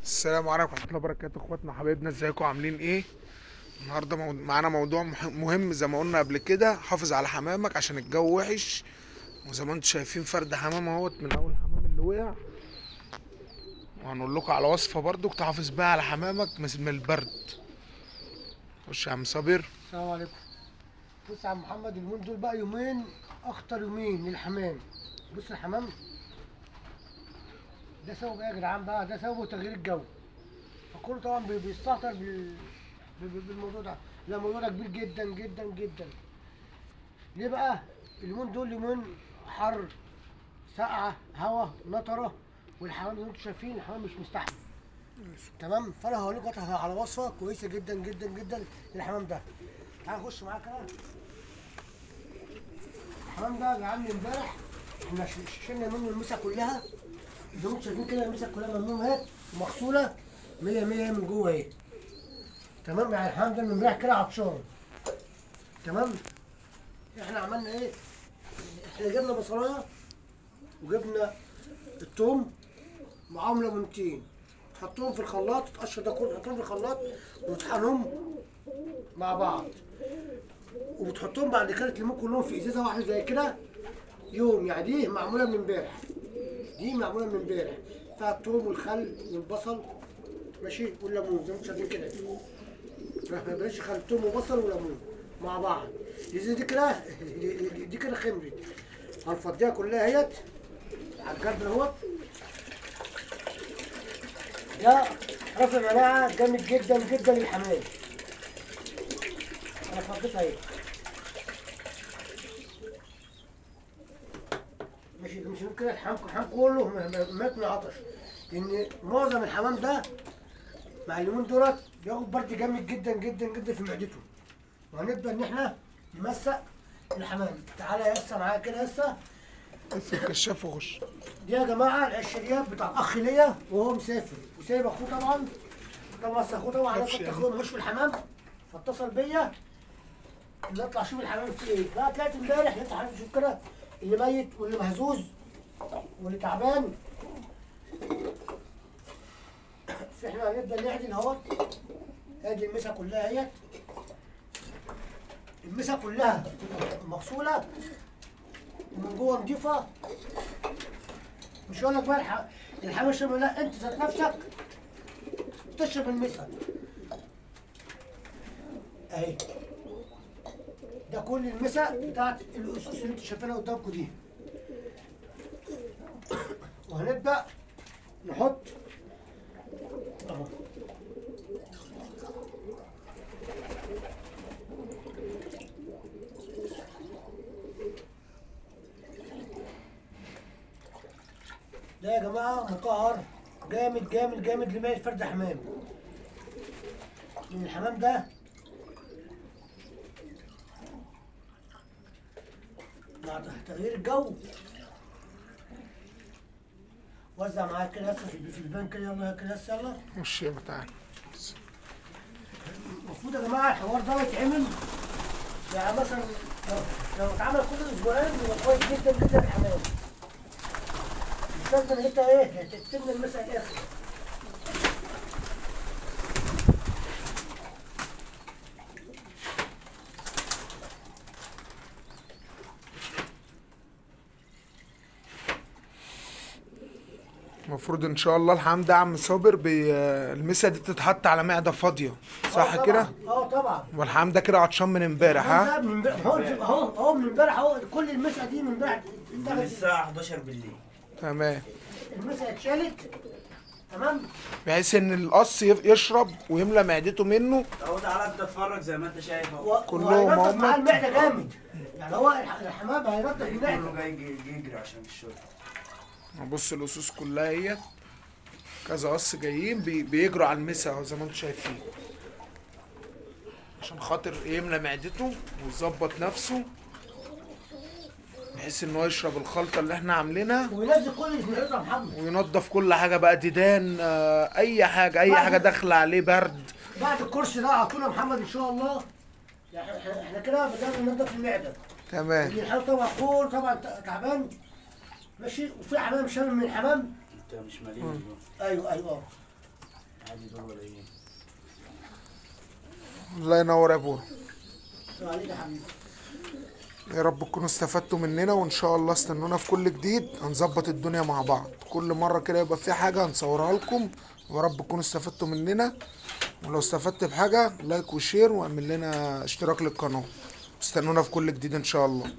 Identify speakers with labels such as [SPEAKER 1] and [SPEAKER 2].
[SPEAKER 1] السلام عليكم ورحمة الله وبركاته. اخواتنا حبايبنا، ازيكم عاملين ايه؟ النهارده معانا موضوع مهم زي ما قلنا قبل كده. حافظ على حمامك عشان الجو وحش، وزي ما انتم شايفين فرد حمام اهوت من اول حمام اللي وقع، وهنقول لكم على وصفه برضو تحافظ بيها على حمامك من البرد. خش يا عم صابر.
[SPEAKER 2] السلام عليكم. بص يا عم محمد، اليومين دول بقى يومين اخطر يومين للحمام. بص الحمام ده سببه ايه يا جدعان بقى؟ ده سببه تغيير الجو، فكله طبعا بيستهتر بالموضوع ده. لا، الموضوع ده كبير جدا جدا جدا. ليه بقى؟ اليومين دول يومين حر، سقعه، هوا، نطره، والحمام زي ما انتم شايفين الحمام مش مستحمل. تمام؟ فانا هقول لكم على وصفه كويسة جدا جدا جدا للحمام ده. تعال خش معايا كده. الحمام ده يا جدعان امبارح احنا شلنا منه المسا كلها، زي ما انتم شايفين كده المسا كلها ملمومه اهي ومغسوله 100 100 من جوه اهي. تمام؟ يعني الحمام ده من امبارح كده عطشان. تمام؟ احنا عملنا ايه؟ احنا جبنا بصلايه وجبنا الثوم معاهم ليمونتين، تحطهم في الخلاط، تقشر ده كله تحطهم في الخلاط وتطحنهم مع بعض، وبتحطهم بعد كده تلمهم كلهم في ازازة واحدة زي كده يوم. يعني دي معمولة من امبارح، دي معمولة من امبارح، فيها الثوم والخل والبصل ماشي والليمون زي ما انتم شايفين كده. ما بلاش خل، ثوم وبصل وليمون مع بعض. الازازه دي كده، دي كده خمرت، هنفضيها كلها اهيت على الجنب اهوت. ده رفع مناعة جامد جدا جدا للحمام. انا فضيتها اهي ماشي. مش كده الحمام كله مات من العطش، لان معظم الحمام ده مع اليومين دولت بياخد برد جامد جدا جدا جدا في معدته. وهنبدا ان احنا نمسق الحمام. تعالى يا اسطى معايا كده يا اسطى.
[SPEAKER 1] الكشاف وخش.
[SPEAKER 2] دي يا جماعة العشه دي بتاع اخ ليا وهو مسافر وسايب اخوه طبعا. طبعا اخوه طبعا انا كنت اخوه مش في الحمام، فاتصل بيا ان اطلع اشوف الحمام فيه ايه. بقى طلعت امبارح لقيت الحمام، شوف كده اللي ميت واللي مهزوز واللي تعبان. بس احنا هنبدا نعدل اهوت. ادي المسا كلها اهيت، المسا كلها مغسوله ومن جوه نضيفه. مش هقول لك بقى الحمام شرب، لا، انت ذات نفسك تشرب المسا اهي. ده كل المسا بتاعت الاسس اللي انتوا شايفينها قدامكم دي. وهنبدا نحط اهو. ده يا جماعة مقعر جامد جامد جامد لمية فرد حمام. من الحمام ده مع تغيير الجو. وزع معايا كده في البان كده، يلا كده يلا.
[SPEAKER 1] خش يا تعالى.
[SPEAKER 2] المفروض يا جماعة الحوار ده يتعمل، يعني مثلا لو اتعمل كل اسبوعين يبقى كويس جدا جدا الحمام. مش لازم ان انت ايه تتم المسا الاخر.
[SPEAKER 1] المفروض ان شاء الله الحمام ده يا عم صابر المسا دي بتتحط على معده فاضية، صح كده؟
[SPEAKER 2] اه طبعا.
[SPEAKER 1] والحمام ده كده عطشان من امبارح. ها؟
[SPEAKER 2] اهو اهو من امبارح اهو، كل المسا دي من امبارح
[SPEAKER 3] من الساعة 11 بالليل.
[SPEAKER 1] تمام.
[SPEAKER 2] المسا اتشالت تمام،
[SPEAKER 1] بحيث ان القص يشرب ويملى معدته منه.
[SPEAKER 3] اهو تعالى انت اتفرج زي ما انت شايف اهو،
[SPEAKER 1] كلهم
[SPEAKER 2] هم مع المعدة جامد. يعني هو الحمام هينضف المعدة
[SPEAKER 3] كله جاي يجري عشان الشرب.
[SPEAKER 1] بص الاسوس كلها اهيت، كذا قص جايين بيجروا على المسا اهو زي ما انتم شايفين، عشان خاطر يملى معدته ويظبط نفسه بحيث ان هو يشرب الخلطة اللي احنا عاملينها
[SPEAKER 2] وينزل كل اللي في معدته يا محمد،
[SPEAKER 1] وينضف كل حاجة بقى، ديدان، اي حاجة، اي حاجة داخله عليه برد.
[SPEAKER 2] بعد الكرسي ده على طول يا محمد ان شاء الله. يعني احنا كده بدأنا ننضف المعدة.
[SPEAKER 1] تمام.
[SPEAKER 2] الحمام طبعا كله طبعا تعبان ماشي، وفي حمام شامل من الحمام
[SPEAKER 3] انت مش مليان.
[SPEAKER 2] ايوه ايوه.
[SPEAKER 3] عادي دول ولا ايه؟
[SPEAKER 1] الله ينور يا بورو.
[SPEAKER 2] عليك يا حبيبي.
[SPEAKER 1] يا رب تكونوا استفدتوا مننا، وان شاء الله استنونا في كل جديد، هنظبط الدنيا مع بعض. كل مرة كده يبقى في حاجة هنصورها لكم، ويا رب تكونوا استفدتوا مننا. ولو استفدت بحاجة like و share، واعمل لنا اشتراك للقناة. استنونا في كل جديد ان شاء الله.